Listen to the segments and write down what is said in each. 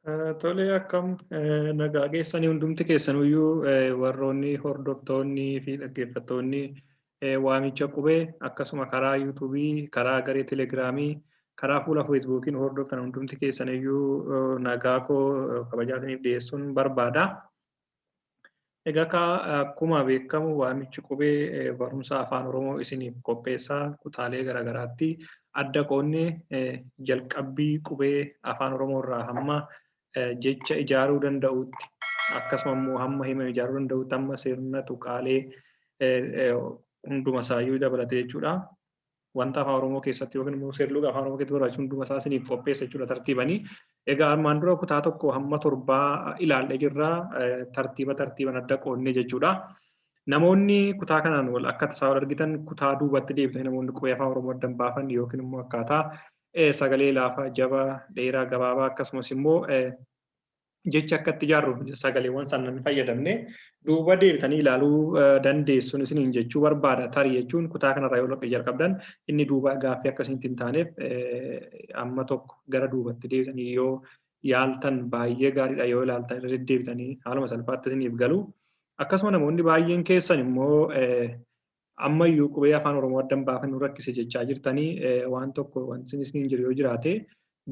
Tole, akkam nagaa keessanii hundumti keessanuyyuu, warroonni hordoftoonni fi dhaggeeffattoonni waamicha qubee, akkasuma karaa YouTubeii, karaa garee Telegramii, karaa fuula Facebookiin hordoftan hundumti keessaniyyuu nagaa koo kabajaa isiniif dhiyeessuun barbaada. Egaa akkuma beekamu waamichi qubee barumsa afaan Oromoo isiniif qopheessaa kutaalee garaagaraatti adda qoonnee jalqabbii qubee afaan Oromoo irraa hamma jecha ijaaruu danda'utti, akkasuma immoo hamma hima ijaaruu danda'utti, hamma sirna tuqaalee hunduma isaayyuu dabalatee jechuudha. Wanta afaan Oromoo keessatti yookiin immoo seerluga afaan Oromoo keessatti barbaachisu hunduma isaa isiniif qopheessa jechuudha tartiibanii. Egaa armaan dura kutaa 1 hamma 7 ilaallee jirra, tartiiba tartiiban adda qoonnee jechuudha. Namoonni kutaa kanaan wal akka tasaa wal argitan kutaa duubatti deebitanii, namoonni qubee afaan Oromoo adda hin baafan yookiin immoo akkaataa sagalee laafaa, jabaa, dheeraa, gabaabaa, akkasumas immoo jecha akka itti ijaarru sagaleewwan sana fayyadamne duuba deebitanii ilaaluu dandeessuun isiniin jechuu barbaada. Tarii jechuun kutaa kanarraa yoo laphee jalqabdan inni duuba gaaffii akkasitti hin taaneef amma tokko gara duubatti deebitanii yoo yaaltan baay'ee gaariidha. Yoo ilaaltan irra deddeebitanii haaluma salphaatti isiniif galu. Akkasuma namoonni baay'een keessan immoo ammayyuu qubee afaan Oromoo adda hin baafannu rakkise jechaa jirtanii, waan tokko wanti isiniin jiru yoo jiraate,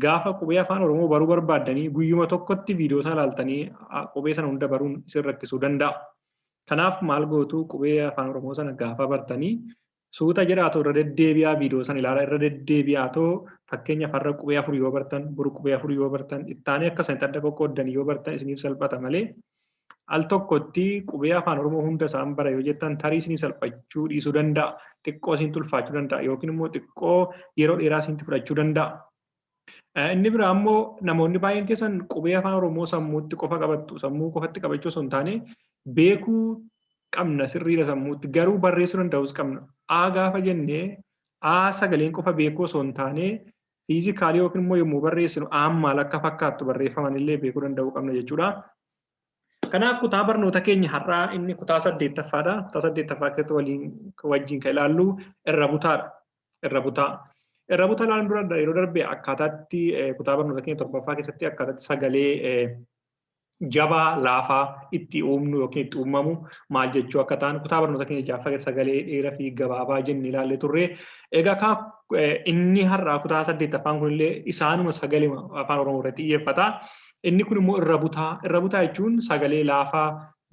gaafa qubee afaan Oromoo baruu barbaaddanii guyyuma tokkotti viidiyoo sana ilaaltanii qubee sana hunda baruun isin rakkisuu danda'a. Kanaaf maal gootu? Qubee afaan Oromoo sana gaafa bartanii suuta jedhaatoo irra deddeebi'aa viidiyoo sana ilaalaa, irra deddeebi'aatoo, fakkeenyaaf har'a qubee afur yoo bartan, boru qubee afur yoo bartan, ittaanii akka sanatti adda qoqqooddanii yoo bartan isiniif salphata malee, al tokkotti qubee afaan Oromoo hunda isaan bara yoo jettan tarii isinii salphachuu dhiisuu danda'a. Xiqqoo isin ulfaachuu danda'a yookiin immoo xiqqoo yeroo dheeraa isinitti fudhachuu danda'a. Inni biraa immoo namoonni baay'een keessan qubee afaan Oromoo sammuutti qofa qabattu. Sammuu qofatti qabachuu osoo hin taane beekuu qabna, sirriidha sammuutti, garuu barreessuu danda'us qabna. A gaafa jennee A sagaleen qofa beekuu osoo hin taane physically yookiin immoo yommuu barreessinu Aan maal akka fakkaattu barreeffaman illee beekuu danda'uu qabna jechuudha. Kanaaf kutaa barnoota keenya har'aa inni kutaa saddeettaffaadha. Kutaa saddeettaffaa keessatti waliin wajjin kan ilaallu irra butaadha. Irra butaa. Irra butaa ilaaluun dura yeroo darbe akkaataatti kutaa barnoota keenya torbaffaa keessatti akkaataatti sagalee jabaa laafaa itti uumnu yookiin itti uumamu maal jechuu akka ta'an, kutaa barnoota keenya ja'affaa keessa sagalee dheeraa fi gabaabaa jennee ilaallee turre. Egaa inni har'aa kutaa saddeettaffaan kunillee isaanuma sagalee afaan Oromoo irratti xiyyeeffata. Inni kun immoo irra butaa. Irra butaa jechuun sagalee laafaa,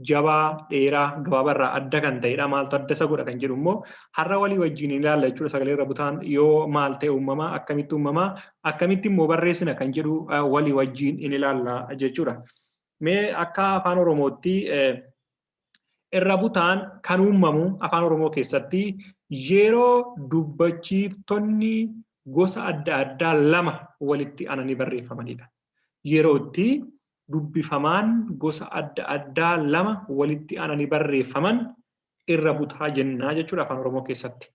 jabaa, dheeraa, gabaabaa irraa adda kan ta'edha. Maaltu adda isa godha kan jedhu immoo har'a walii wajjin ilaalla jechuudha. Sagalee irra butaan yoo maal ta'e uumamaa, akkamitti uumamaa, akkamitti immoo barreessina kan jedhu walii wajjin in ilaalla jechuudha. Mee akka afaan Oromootti irra butaan kan uumamu afaan Oromoo keessatti yeroo dubbachiiftonni gosa adda addaa lama walitti aananii barreeffamanidha. Yeroo itti dubbifamaan gosa adda addaa lama walitti aananii barreeffaman irra butaa jennaa jechuudha afaan Oromoo keessatti.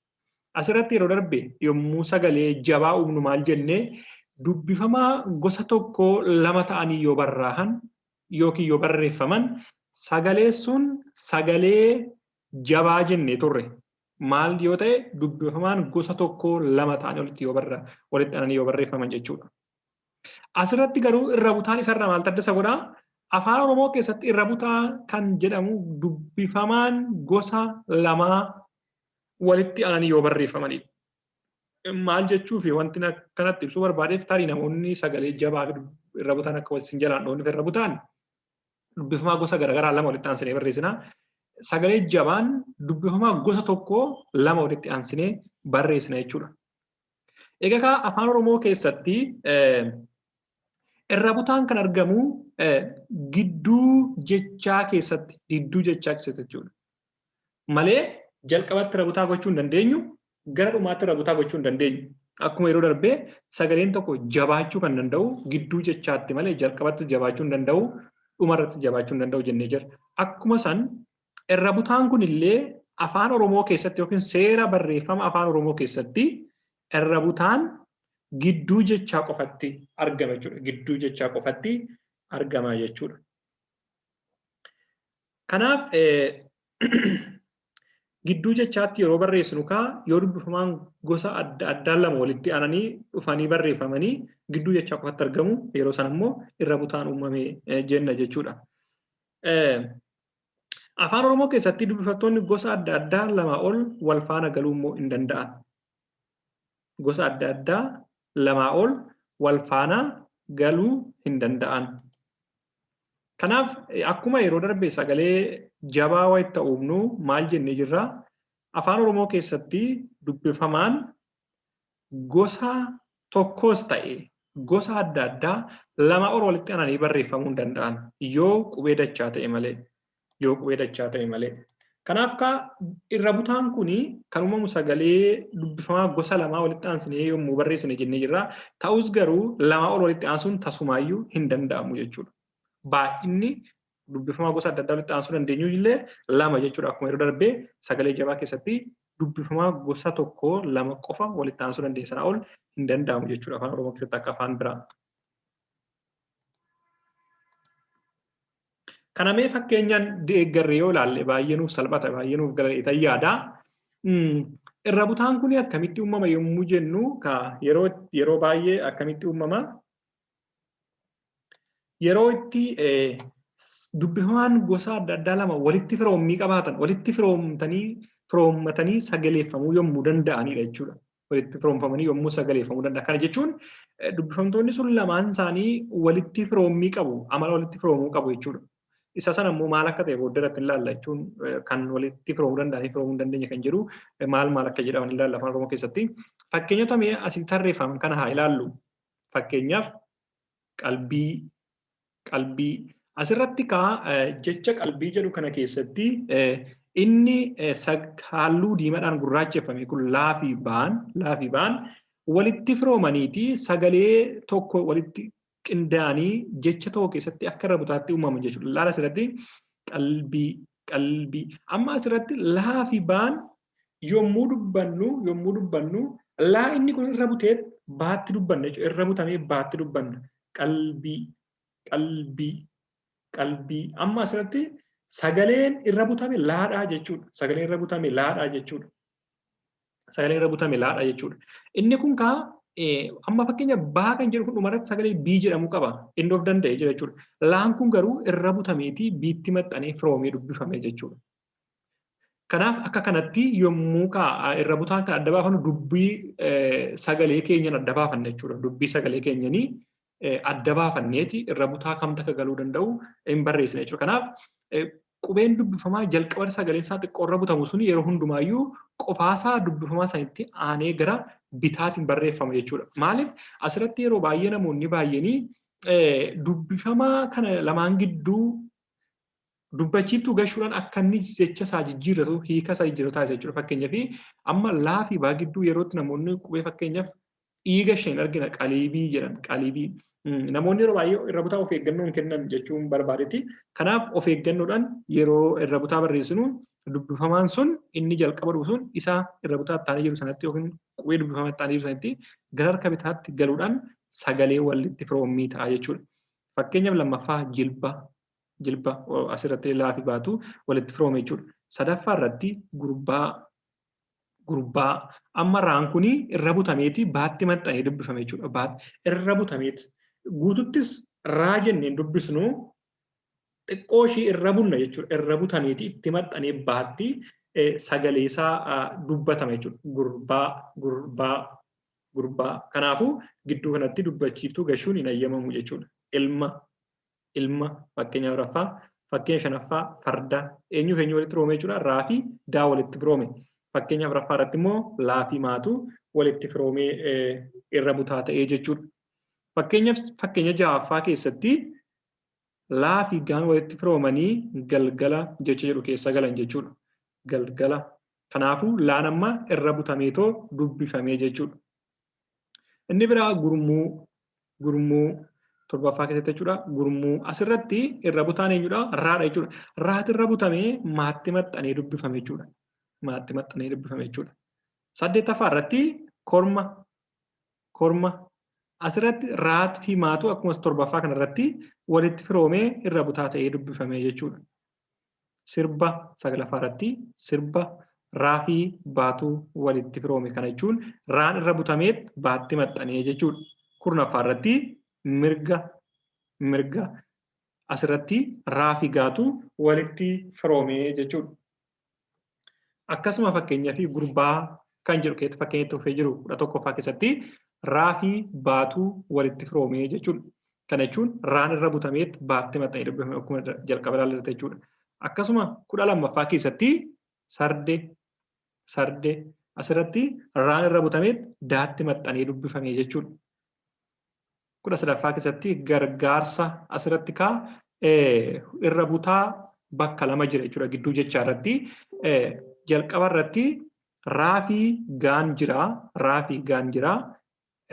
Asirratti yeroo darbe yommuu sagalee jabaa uumnu maal jennee? Dubbifamaa gosa tokko lama ta'anii yoo barraahan yookiin yoo barreeffaman sagalee sun sagalee jabaa jennee turre. Maal yoo ta'e? Dubbifamaan gosa tokko lama ta'anii walitti yoo barra walitti aananii yoo barreeffaman jechuudha. Asirratti garuu irra butaan isarraa maaltu adda isa godhaa? Afaan Oromoo keessatti irra butaa kan jedhamu dubbifamaan gosa lamaa walitti aananii yoo barreeffamanidha. Maal jechuu fi wanti akkanatti ibsuu barbaadeef, tarii namoonni sagalee jabaa fi irra butaan akka wal sin jalaan dhoofneef, irra butaan dubbifamaa gosa garaagaraa lama walitti aansinee barreessina. Sagalee jabaan dubbifamaa gosa tokko lama walitti aansinee barreessina jechuudha. Egaa afaan Oromoo keessatti irra butaan kan argamu gidduu jechaa keessatti, gidduu jechaa keessatti jechuudha. Malee jalqabatti irra butaa gochuu hin dandeenyu, gara dhumaatti irra butaa gochuu hin dandeenyu. Akkuma yeroo darbee sagaleen tokko jabaachuu kan danda'u gidduu jechaatti malee jalqabatti jabaachuu hin danda'u, dhumarratti jabaachuu hin danda'u jennee jira. Akkuma san irra butaan kun illee afaan Oromoo keessatti yookiin seera barreeffama afaan Oromoo keessatti irra butaan gidduu jechaa qofatti argama jechuudha. Gidduu jechaa qofatti argama jechuudha. Kanaaf Gidduu jechaatti yeroo barreessinu kaa yoo dubbifamaan gosa adda addaa lama walitti aananii dhufanii barreeffamanii gidduu jechaa qofatti argamu, yeroo sana immoo irra butaan uumame jenna jechuudha. Afaan Oromoo keessatti dubbifattoonni gosa adda addaa lamaa ol wal faana galuu immoo hin danda'an. Gosa adda addaa lamaa ol wal faana galuu hin danda'an. Kanaaf akkuma yeroo darbe sagalee jabaa wayitta uumnu maal jennee jirra? Afaan Oromoo keessatti dubbifamaan gosa tokkos ta'e gosa adda addaa lama ol walitti aananii barreeffamuu hin danda'an yoo qubee dachaa ta'e malee. Yoo qubee dachaa ta'e malee. Kanaaf kaa irra butaan kun kan uumamu sagalee dubbifamaa gosa lamaa walitti aansinee yommuu barreessine jennee jirra. Ta'us garuu lamaa ol walitti aansuun tasumaayyuu hin danda'amu jechuudha. Baay'inni dubbifamaa gosa adda addaa walitti aansuu dandeenyu illee lama jechuudha. Akkuma yeroo darbee sagalee jabaa keessatti dubbifamaa gosa tokko lama qofa walitti aansuu dandeenya. Sanaa ol hin danda'amu jechuudha Afaan Oromoo keessatti akka afaan biraa. Kana mee fakkeenyaan deeggarree yoo ilaalle baay'ee nuuf salphata, baay'ee nuuf gala jedheetan yaada. Irra butaan kun akkamitti uumama yommuu jennu, yeroo yeroo baay'ee akkamitti uumama? Yeroo itti dubbifamaan gosa adda addaa lama walitti firoommii qabaatan, walitti firoomtanii firoommatanii sagaleeffamuu yommuu danda'anidha jechuudha. Walitti firoomfamanii yommuu sagaleeffamuu danda'a. Kana jechuun dubbifamtoonni sun lamaan isaanii walitti firoommii qabu, amala walitti firoomuu qabu jechuudha. Isa sana immoo maal akka ta'e booddee irratti ilaalla jechuun, kan walitti firoomuu danda'anii firoomuu hin dandeenye kan jedhu maal maal akka jedhaman ilaalla Afaan Oromoo keessatti. Fakkeenyota mee asii tarreeffaman kana haa ilaallu. Fakkeenyaaf qalbii, qalbii. Asirratti kaa jecha qalbii jedhu kana keessatti inni halluu diimaadhaan gurraacheffame kun laa fi baan, laa fi baan walitti firoomaniiti sagalee tokko walitti qindaa'anii jecha tokko keessatti akka irra butaatti uumaman jechuudha. Laala asirratti qalbii, qalbii. Amma asirratti laa fi baan yommuu dubbannu laa inni kun irra butee baatti dubbanna jechuudha. Irra butamee baatti dubbanna. Qalbii, qalbii, qalbii. Amma asirratti sagaleen irra butame laadhaa jechuudha. Sagaleen irra butame laadhaa jechuudha. Sagaleen irra butame laadhaa jechuudha. Inni kun kaa amma fakkeenya baa kan jedhu kun dhumarratti sagalee bii jedhamu qaba. Inni of danda'e jira jechuudha. Laan kun garuu irra butameetii biitti maxxanee firoomee dubbifame jechuudha. Kanaaf akka kanatti yommuu kaa irra butaan kan adda baafannu dubbii sagalee keenyan adda baafanna jechuudha. Dubbii sagalee keenyanii adda baafanneeti irra butaa kamtu akka galuu danda'u hin barreessine jechuudha. Kanaaf qubeen dubbifamaa jalqaba sagaleen isaa xiqqoo irra butamu sun yeroo hundumaayyuu qofaasaa dubbifamaa sanitti aanee gara bitaatiin barreeffama jechuudha. Maaliif asirratti yeroo baay'ee namoonni baay'eenii dubbifamaa kana lamaan gidduu dubbachiiftuu gashuudhaan akka inni jecha isaa jijjiirratu, hiika isaa jijjiirratu taasisa jechuudha. Fakkeenyaaf amma laa fi baa gidduu yerootti namoonni qubee fakkeenyaaf dhiiga isheen argina, qaliibii jedhan, qaliibii. Namoonni yeroo baay'ee irra butaa of eeggannoon kennan jechuun barbaadetti. Kanaaf of eeggannoodhaan yeroo irra butaa barreessinu dubbifamaan sun inni jalqaba dhufu sun isa irra butaa itti aanee jiru sanatti yookiin qubee dubbifamaa itti aanee jiru sanatti gara harka bitaatti galuudhaan sagalee walitti firoommii ta'a jechuudha. Fakkeenyaaf lammaffaa jilba, jilba, asirratti laa fi baatu walitti firoome jechuudha. Sadaffaa irratti gurbaa, gurbaa. Amma raan kuni irra butameeti baatti maxxanee dubbifame jechuudha. Baat irra butameeti. Guututtis raa jenneen dubbisnu, xiqqoo ishii irra bunna jechuudha. Irra butameeti itti maxxanee baatti sagalee isaa dubbatama jechuudha. Gurbaa, gurbaa, gurbaa. Kanaafuu gidduu kanatti dubbachiiftuu gashuun hin ayyamamu jechuudha. Ilma, ilma fakkeenya afuraffaa, fakkeenya shanaffaa farda, eenyuuf eenyu walitti firoome jechuudha? Raa fi daa walitti firoome. Fakkeenya afuraffaa irratti immoo laa fi maatu walitti firoomee irra butaa ta'ee jechuudha. Fakkeenyaaf fakkeenya ja'affaa keessatti laa fi gaan walitti firoomanii galgala jecha jedhu keessa galan jechuudha. Galgala. Kanaafuu laan amma irra butameetoo dubbifamee jechuudha. Inni biraa gurmuu, gurmuu torbaffaa keessatti jechuudha. Gurmuu asirratti irra butaan eenyudha? Raadha jechuudha. Raati irra butamee maatti maxxanee dubbifame jechuudha. Maatti maxxanee dubbifame jechuudha. Saddeettaffaa irratti korma, korma, asirratti raat fi maatu akkuma torbaffaa kanarratti walitti firoomee irra butaa ta'ee dubbifame jechuudha. Sirba saglaffaa irratti sirba, Raafii baatu walitti firoome. Kana jechuun raan irra butameet baatti maxxanee jechuudha. 10ffaa irratti mirga, mirga asirratti raafii gaatu walitti firoome jechuudha. Akkasuma fakkeenyaa fi gurbaa kan jedhu keessatti fakkeenya itti fufee jiru 11ffaa keessatti raafii baatu walitti firoome jechuudha. Kana jechuun raan irra butameet baatti maxxanee dubbifame akkuma jalqaba ilaalle jechuudha. Akkasuma 12ffaa keessatti sarde, sarde asirratti raan irra butameet daatti maxxanee dubbifame jechuudha. 13ffaa keessatti gargaarsa asirratti kaa irra butaa bakka lama jira jechuudha gidduu jechaa irratti. Jalqaba irratti raafii gaan jira, raafii gaan jira.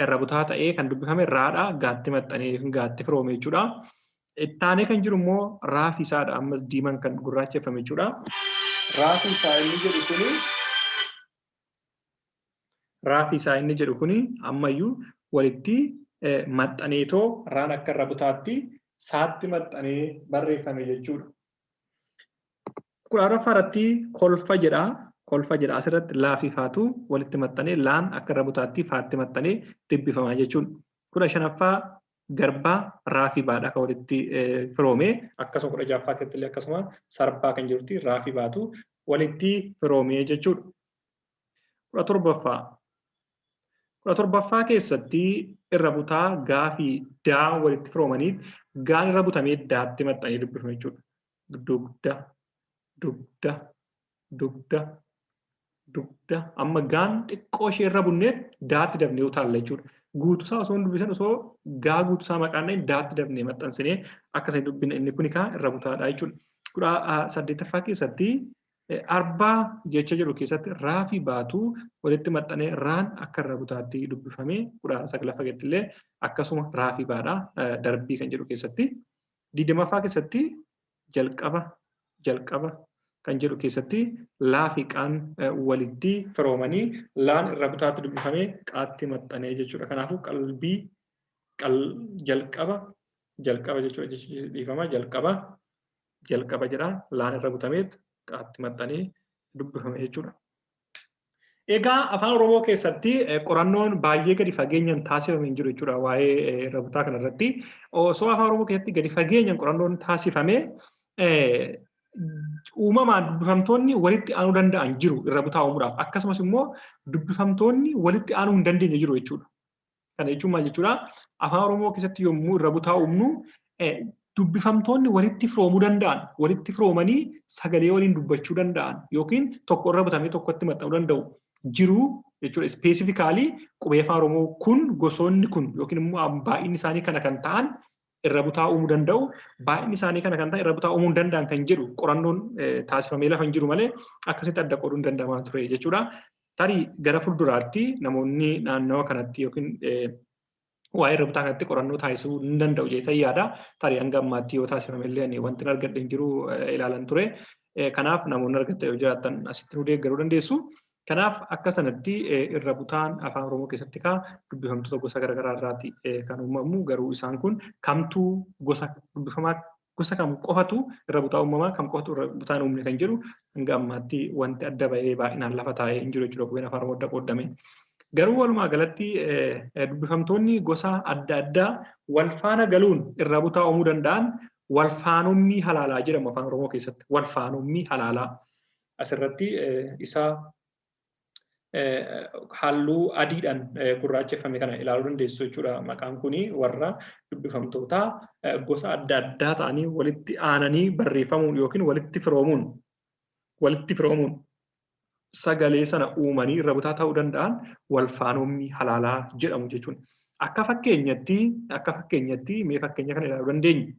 Irra butaa ta'ee kan dubbifame raadha, gaatti maxxanee gaatti firoome jechuudha. Ittaanee kan jiru immoo raafii isaadha, ammas diimaan kan gurraacheffame jechuudha. Raafii isaa inni jedhu kuni, raafii isaa inni jedhu kuni ammayyuu walitti maxxaneetoo raan akka irra butaatti saatti maxxanee barreeffame jechuudha. 14ffaa irratti kolfa jedha. Kolfa jedha, asirratti laa fi faatu walitti maxxanee laan akka irra butaatti faatti maxxanee dubbifama jechuudha. 15ffaa garbaa raafii baadha kan walitti firoome. Akkasuma 16ffaa keessatti illee akkasuma sarbaa kan jirutti raafii baatu walitti firoome jechuudha. 17ffaa. 17ffaa keessatti irra butaa gaafii daa walitti firoomaniif gaan irra butamee daatti maxxanee dubbifama jechuudha. Dugda, dugda, dugda, dugda. Amma gaan xiqqoo ishee irra bunneet daatti dafnee utaalla jechuudha. Guutusaa osoo hin dubbisan, osoo gaa guutusaa maqaan dhahin daatti dafnee maxxansinee akkasii dubbina, inni kuni kaa irra butaadha jechuudha. 18ffaa keessatti arbaa jecha jedhu keessatti raafii baatu walitti maxxanee raan akka irra butaatti dubbifamee. 19ffaa keessatti illee akkasuma raafii baadha darbii kan jedhu keessatti. 20ffaa keessatti jalqaba, jalqaba kan jedhu keessatti laa fi qaan walitti firoomanii laan irra butaatti dubbifamee qaatti maxxanee jechuudha. Kanaafuu qalbii, jalqaba, jalqaba jechuudha, dhiifama, jalqaba, jalqaba jedha, laan irra butameet qaatti maxxanee dubbifame jechuudha. Egaa afaan Oromoo keessatti qorannoon baay'ee gadi fageenyaan taasifame hin jiru jechuudha waa'ee irra butaa kanarratti. Osoo afaan Oromoo keessatti gadi fageenyaan qorannoon taasifame, uumamaan dubbifamtoonni walitti aanuu danda'an jiru irra butaa uumuudhaaf. Akkasumas immoo dubbifamtoonni walitti aanuu hin dandeenye jiru jechuudha. Kana jechuun maal jechuudha? Afaan Oromoo keessatti yommuu irra butaa uumnu, dubbifamtoonni walitti firoomuu danda'an, walitti firoomanii sagalee waliin dubbachuu danda'an yookiin tokko irra butamee tokkotti maxxanuu danda'u jiru jechuudha. Specifically qubee afaan Oromoo kun, gosoonni kun yookiin immoo baay'inni isaanii kana kan ta'an irra butaa uumuu danda'u, baay'inni isaanii kana kan ta'an irra butaa uumuu hin danda'an kan jedhu qorannoon taasifamee lafa hin jiru malee akkasitti adda qooduu hin danda'amaa ture jechuudha. Tarii gara fuulduraatti namoonni naannawa kanatti yookiin waa'ee irra butaa kanatti qorannoo taasisuu hin danda'u jedhee yaada. Tarii hanga ammaatti yoo taasifame illee ani wanti argadhe hin jiru, ilaalan ture. Kanaaf namoonni argatte yoo jiraattan asitti nu deeggaruu dandeessu. Kanaaf akka sanatti irra butaan afaan Oromoo keessatti kaa dubbifamtoota gosa garaagaraa irraati kan uumamu, garuu isaan kun kamtuu gosa dubbifamaa gosa kam qofatu irra butaa uumamaa, kam qofatu irra butaan uumne kan jedhu hanga ammaatti wanti adda bahee baay'inaan lafa taa'ee hin jiru jechuudha qubeen afaan Oromoo adda qooddame. Garuu walumaa galatti dubbifamtoonni gosa adda addaa wal faana galuun irra butaa uumuu danda'an wal faanommii halaalaa jedhamu afaan Oromoo keessatti. Wal faanommii halaalaa. Asirratti isa halluu adiidhaan gurraacheffame kana ilaaluu dandeessu jechuudha. Maqaan kuni warra dubbifamtoota gosa adda addaa ta'anii walitti aananii barreeffamuun yookiin walitti firoomuun sagalee sana uumanii irra butaa ta'uu danda'an wal faanommii halaalaa jedhamu jechuudha. Akka fakkeenyatti mee fakkeenya kana ilaaluu dandeenya.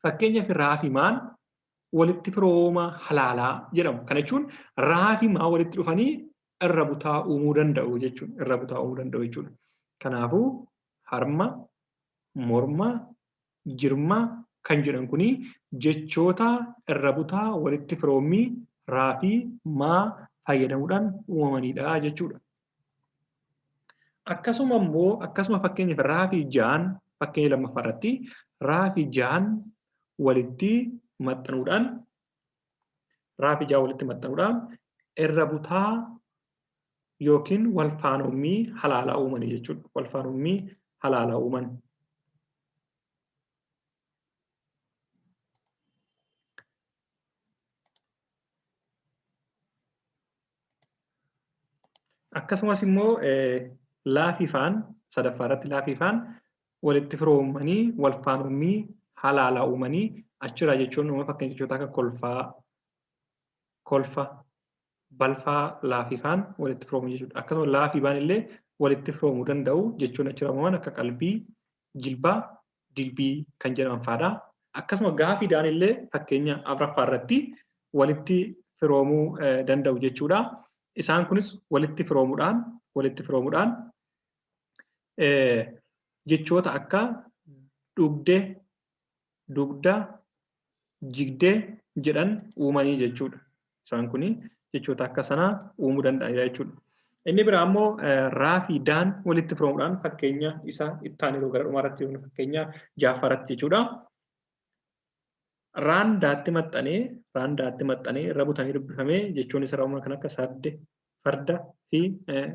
Fakkeenyaaf raafimaan walitti firooma halaalaa jedhamu. Kana jechuun raafimaa walitti dhufanii irra butaa uumuu danda'u jechuudha. Irra butaa uumuu danda'u jechuudha. Kanaafuu harma, morma, jirma kan jedhan kuni jechoota irra butaa walitti firoommii raafii maa fayyadamuudhaan uumamanidha jechuudha. Akkasuma immoo, akkasuma fakkeenyaaf raafii jaan, fakkeenya lammaffaa irratti raafii jaan walitti maxxanuudhaan, raafii jaan walitti maxxanuudhaan irra butaa yookiin walfaanommii halaalaa uumanii jechuudha. Walfaanommii halaalaa uuman. Akkasumas immoo laafifaan sadaffaa irratti laafifaan walitti firoomanii walfaanommii halaalaa uumanii achirraa jechuun uumama fakkeenya jechoota akka kolfaa, kolfa, balfaa laafifaan walitti firoomu jechuudha. Akkasuma laafibaan illee walitti firoomuu danda'u jechuun achirraa uumaman akka qalbii, jilbaa, dilbii kan jedhaman fa'aadha. Akkasuma gaafidaan illee fakkeenya afraffaa irratti walitti firoomuu danda'u jechuudha. Isaan kunis walitti firoomuudhaan jechoota akka dhugde, dugda, jigde jedhan uumanii jechuudha. Isaan kun jechoota akka sanaa uumuu danda'anidha jechuudha. Inni biraa immoo raa fi daan walitti firoomuudhaan fakkeenya isa itti yeroo gara dhumaarratti yookiin fakkeenya ja'affaarratti jechuudha. Raan daatti maxxanee irra butanii dubbifamee jechoonni isa uumaman kan akka sarde, farda fi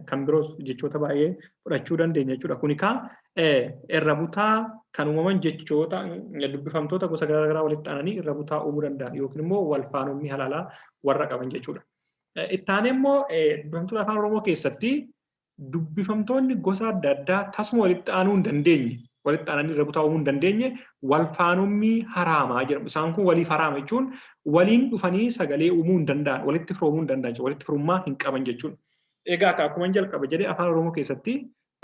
kan biroos jechoota baay'ee fudhachuu dandeenya jechuudha. Kuni kaa irra butaa kan uumaman jechoota dubbifamtoota gosa garaagaraa walitti aananii irra butaa uumuu danda'an yookiin immoo walfaanommii halaalaa warra qaban jechuudha. Itti aanee immoo dubbifamtoota afaan Oromoo keessatti dubbifamtoonni gosa adda addaa tasuma walitti aanuu hin dandeenye walitti aananii irra butaa uumuu hin dandeenye walfaanommii haraamaa jedhamu. Isaan kun waliif haraama jechuun waliin dhufanii sagalee uumuu hin danda'an, walitti firoomuu hin danda'an, walitti firummaa hin qaban jechuudha. Egaa akkuma jalqaba jedhee afaan Oromoo keessatti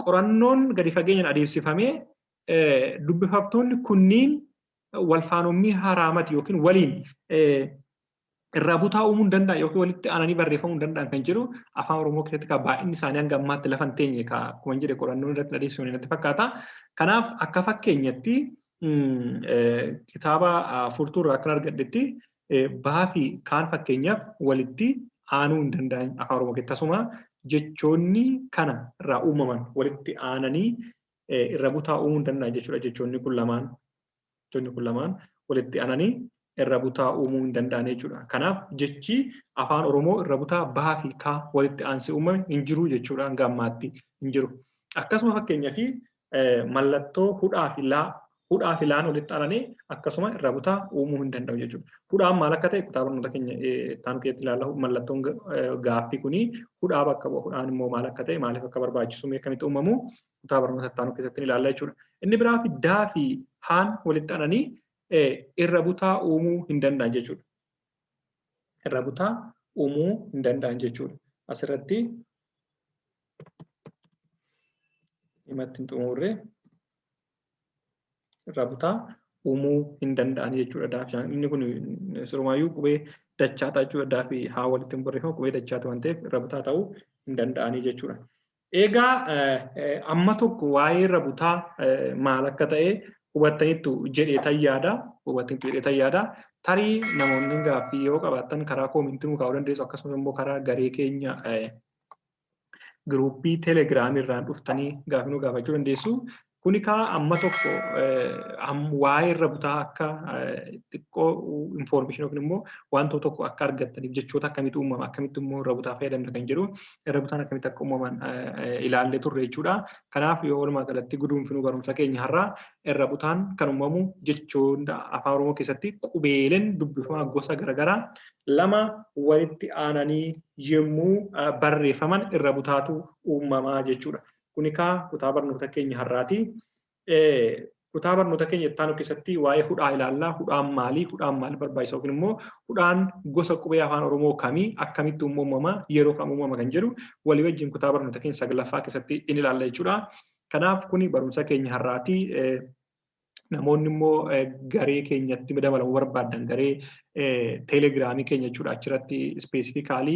qorannoon gadi fageenyaan adeemsifamee dubbifamtoonni kunniin walfaanommii haraamati yookiin waliin irraa butaa uumuu hin danda'an yookiin walitti aananii barreeffamuu hin danda'an kan jedhu afaan Oromoo keessatti kan baay'inni isaanii hanga ammaatti lafa hin teenye akkuma jedhe qorannoon irratti adeemsifame natti fakkaata. Kanaaf akka fakkeenyatti kitaaba furtuu irraa akkan argadhetti baa fi kaan fakkeenyaaf walitti aanuu hin danda'an afaan Oromoo keessatti tasuma jechoonni kana irraa uumaman walitti aananii irra butaa uumuu hin danda'an jechuudha jechoonni kun lamaan. Jechoonni kun lamaan walitti aananii irra butaa uumuu hin danda'an jechuudha. Kanaaf jechi afaan Oromoo irra butaa baa fi kaa walitti aansee uumame hin jiru jechuudha hanga ammaatti hin jiru. Akkasuma fakkeenyaaf mallattoo hudhaa fi laa hudhaa fi laan walitti aananii akkasuma irra butaa uumuu hin danda'u jechuudha. Hudhaan maal akka ta'e kutaa barnoota keenya itti keessatti ilaalla. Mallattoon gaaffii kuni hudhaa bakka bu'a. Hudhaan immoo maal akka ta'e maaliif akka barbaachisu akkamitti uumamu kutaa barnoota itti aanu keessatti ilaalla jechuudha. Inni biraa fi daa fi haan walitti aananii irra butaa uumuu hin danda'an jechuudha. Irra butaa uumuu hin danda'an jechuudha. Asirratti himatti hin xumurre irra butaa uumuu hin danda'an jechuudha. Daa fi inni kun sirumaayyuu qubee dachaata jechuudha. Daa fi haa walitti hin barreeffamu qubee dachaata waan ta'eef irra butaa ta'uu hin danda'anii jechuudha. Egaa amma tokko waa'ee irra butaa maal akka ta'e hubattaniittu jedhee yaada. Hubattaniittu jedhee yaada. Tarii namoonni gaaffii yoo qabaattan karaa koomentii nu kaa'uu dandeessu akkasumas immoo karaa garee keenya giruuppii teelegiraamii irraan dhuftanii gaaffii nu gaafachuu dandeessu. Kuni kaa amma tokko waa'ee irra butaa akka xiqqoo infoormeeshinii yookiin immoo wantoota tokko akka argattaniif jechoota akkamitti uumama akkamitti immoo irra butaa fayyadamna kan jedhu irra butaan akkamitti akka uumaman ilaallee turre jechuudha. Kanaaf yoo walumaa galatti guduunfinuu barumsa keenya har'aa irra butaan kan uumamu jechoota afaan Oromoo keessatti qubeeleen dubbifamaa gosa garaagaraa lama walitti aananii yommuu barreeffaman irra butaatu uumamaa jechuudha. Kuni kaa kutaa barnoota keenya har'aati. Kutaa barnoota keenya itti aanu keessatti waa'ee hudhaa ilaallaa. Hudhaan maali? Hudhaan maali barbaachisa? Yookiin immoo hudhaan gosa qubee afaan Oromoo kamii? Akkamitti uumama? Yeroo kam uumama kan jedhu walii wajjin kutaa barnoota keenya saglaffaa keessatti in ilaalla jechuudha. Kanaaf kuni barumsa keenya har'aati. Namoonni immoo garee keenyatti dabalamuu barbaadan garee teelegiraamii keenya jechuudha. Achirratti ispeesifikaalii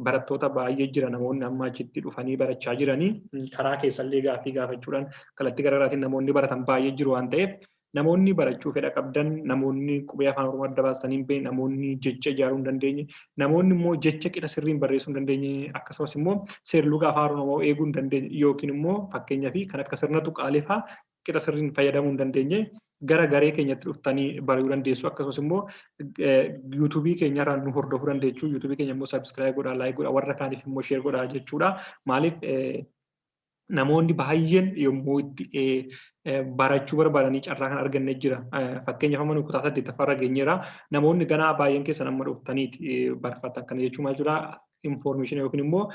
barattoota baay'ee jira namoonni amma achitti dhufanii barachaa jiranii karaa keessallee gaaffii gaafachuudhaan kallattii garaagaraatiin namoonni baratan baay'ee jiru waan ta'eef namoonni barachuu fedha qabdan namoonni qubee afaan Oromoo adda baasanii hin beekne namoonni jecha ijaaruu hin dandeenye namoonni immoo jecha qixa sirriin barreessuu hin dandeenye akkasumas immoo seerluga afaan Oromoo eeguu hin dandeenye yookiin immoo fakkeenyaa fi kan akka sirna tuqaalee fa'aa qixa sirriin fayyadamuu hin dandeenye Gara garee keenyatti dhuftanii baruu dandeessu. Akkasumas immoo YouTubeii keenyarraa nu hordofuu dandeessu. YouTubeii keenya immoo subscribe godhaa, like godhaa, warra kaaniif immoo share godhaa jechuudha. Maaliif, namoonni baay'een yommuu itti barachuu barbaadanii carraa kan arganne jira. Fakkeenyaaf, amma nu kutaa saddeettaffaarra geenyeera. Namoonni ganaa baay'een keessan amma dhuftaniiti barfatan. Kana jechuun maal jechuudha? Information yookiin immoo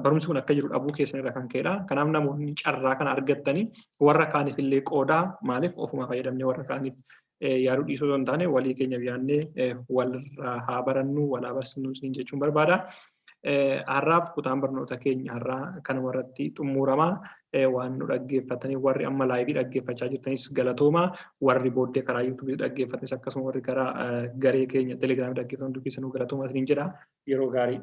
barumsi kun akka jiru dhabuu keessan irraa kan ka'edha. Kanaaf namoonni carraa kana argattanii warra kaaniif illee qoodaa. Maaliif, ofuma fayyadamnee warra kaaniif yaaduu dhiisuu osoo hin taane, walii keenyaaf yaadnee walirraa haa barannu, wal haa barsiisnu siin jechuun barbaada. Har'aaf kutaan barnoota keenya har'aa kanuma irratti xumurama. Waan nu dhaggeeffatanii, warri amma liveii dhaggeeffachaa jirtanis galatooma. Warri booddee karaa YouTubeii dhaggeeffatanis, akkasuma warri karaa garee keenya Telegramii dhaggeeffatan, hundi keessanuu galatooma isiniin jedha. Yeroo gaarii.